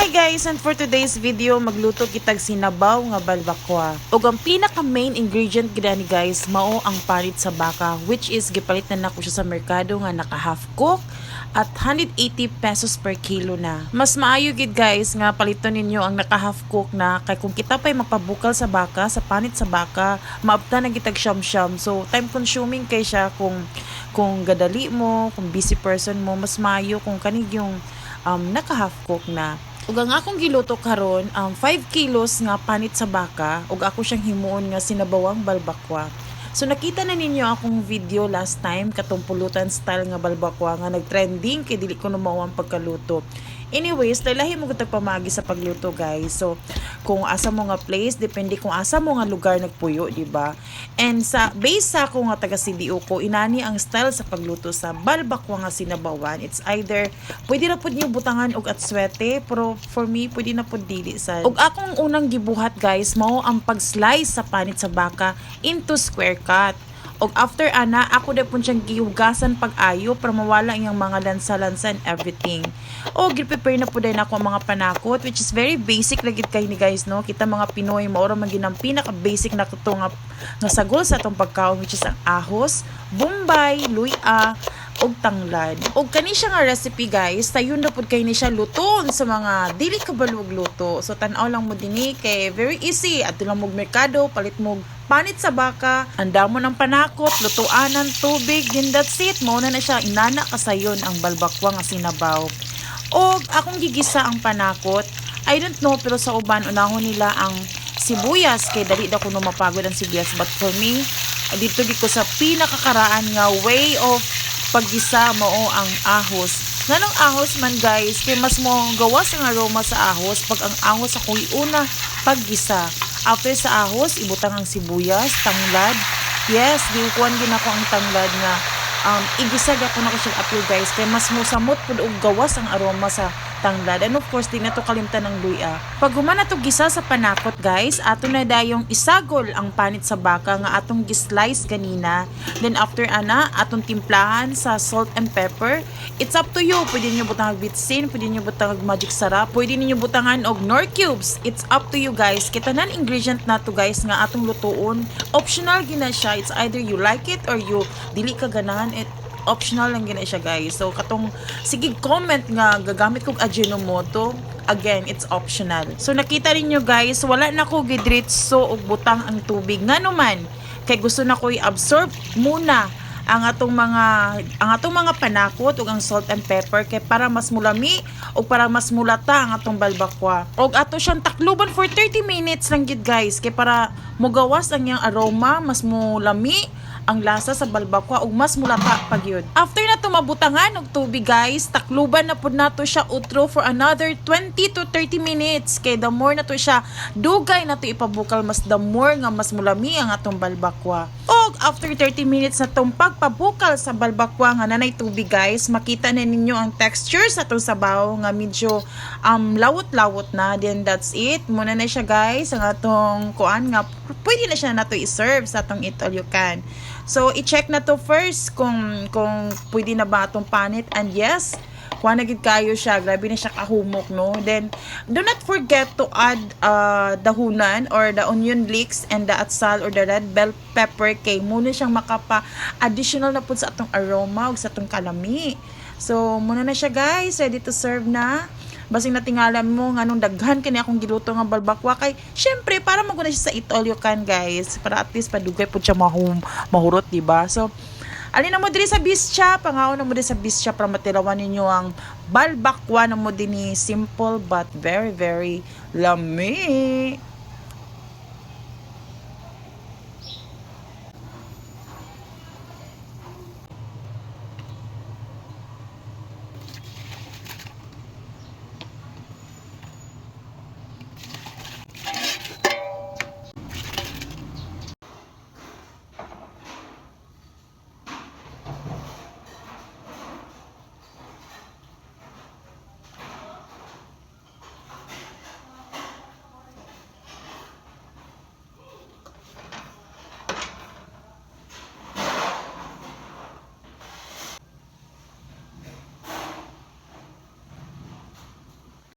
Hi guys, and for today's video, magluto kitag sinabaw nga balbakwa. Ug ang pinaka main ingredient gid ani, guys, mao ang panit sa baka, which is gipalit na nako siya sa merkado nga naka half cook at 180 pesos per kilo na. Mas maayo gid, guys, nga paliton ninyo ang naka half cook na kay kung kita pa'y magpabukal sa baka, sa panit sa baka, maabtan na gitag siyam-siyam. So time consuming kay siya kung gadali mo, kung busy person mo, mas maayo kung kanig yung naka half cook na. Ug ang akong giluto karon, 5 kilos nga panit sa baka ug ako siyang himuon nga sinabawang balbakwa. So nakita na ninyo akong video last time, katong pulutan style nga balbakwa nga nagtrending kay dili ko mao ang pagkaluto. Anyways, lahi mo gud pamaagi sa pagluto, guys. So kung asa mo nga place, depende kung asa mo nga lugar nagpuyo, di ba? And sa base sa ako nga taga CDO ko, inani ang style sa pagluto sa balbakwa nga sinabawan. It's either pwede na pud niyo butangan og atswete, pero for me pwede na pud dili sa. Ug akong unang gibuhat, guys, mao ang pag-slice sa panit sa baka into square cut. Og after ana, ako na pud siyang gihugasan pag-ayo para mawala iyang mga lansa-lansa and everything. O gi-prepare na pud dayon ako ang mga panakot, which is very basic lagi kay ni, guys, no. Kita mga Pinoy, mao ra man gyud ang pinaka basic na kuto nga sagol sa atong pagkaon, which is ang ahos, bombay, luya, og tanglad. Og kani siya nga recipe, guys, sayon na pud kay ni siya luton sa mga dili kabalo og luto. So tan-aw lang mo dinhi kay very easy. Adto lang mo merkado, palit mo panit sa baka, andamo ng panakot, lutuan ng tubig, then that's it. Mao na na siya, inana kasayon ang balbakwa nga sinabaw. Og akong gigisa ang panakot. I don't know, pero sa uban unahon nila ang sibuyas kay dali daw kuno mapagod ang sibuyas, but for me, dito gid ko sa pinakakaraan nga way of paggisa, mao ang ahos. Nganong ahos man, guys? Kay mas mo gawas ang aroma sa ahos pag ang ahos ako iuna paggisa. After sa ahos, ibutang ang sibuyas, tanglad. Yes, giukuan gin ako ang tanglad nga igisa gyapon ako siya apil, guys, kay mas mosamot pud og gawas ang aroma sa tanglad. And of course, di na to kalimtan ng luya. Pag human na to gisa sa panakot, guys, ato na dayong isagol ang panit sa baka nga atong gislice ganina. Then after ana, atong timplahan sa salt and pepper. It's up to you. Pwede niyo butang og bitsin, pwede niyo butang og Magic Sarap, pwede niyo butangan og Knorr cubes. It's up to you, guys. Kay tanan ingredient na to, guys, nga atong lutuon, optional gina siya. It's either you like it or you dili ka ganahan. It optional lang gina siya, guys. So katong sige comment nga gagamit kog Ajinomoto, again, it's optional. So nakita ninyo, guys, wala na ko gidritso og butang ang tubig. Ngano man kay gusto na ko i-absorb muna ang atong mga panakot ug ang salt and pepper kay para mas mulami ug para mas mulata ang atong balbakwa. Og ato siyang takluban for 30 minutes lang gid, guys, kay para mugawas ang iyang aroma, mas mulami ang lasa sa balbakwa ug mas mulata pa gyud. After na to mabutangan og tubig, guys, takluban na pud nato siya utro for another 20 to 30 minutes kay the more na to siya dugay na to ipabukal, mas the more nga mas mulami ang atong balbakwa. Og after 30 minutes na tong pagpabukal sa balbakwa nga nanay tubig, guys, makita na ninyo ang texture sa atong sabaw nga medyo lawot-lawot na. Then that's it. Muna na siya, guys, ang atong kuan nga pwede na siya nato i-serve sa atong eat all you can. So i-check na to first kung pwede na ba atong panit, and yes, kuha na gid kayo siya. Grabe na siya kahumok, no? Then, do not forget to add dahunan or the onion leeks and the atsal or the red bell pepper kay muna siyang makapa additional na pud sa atong aroma ug sa atong kalami. So, muna na siya, guys. Ready to serve na. Basing natingala mo nganong daghan kani akong giluto nga balbakwa kay syempre para man na siya sa eat all you can, guys, para at least padugay pud siya mahurot, di ba? So alin na mo diri sa Bischa, pangaon na mo diri sa Bischa para matilawan ninyo ang balbakwa na mo dinhi, simple but very very lami.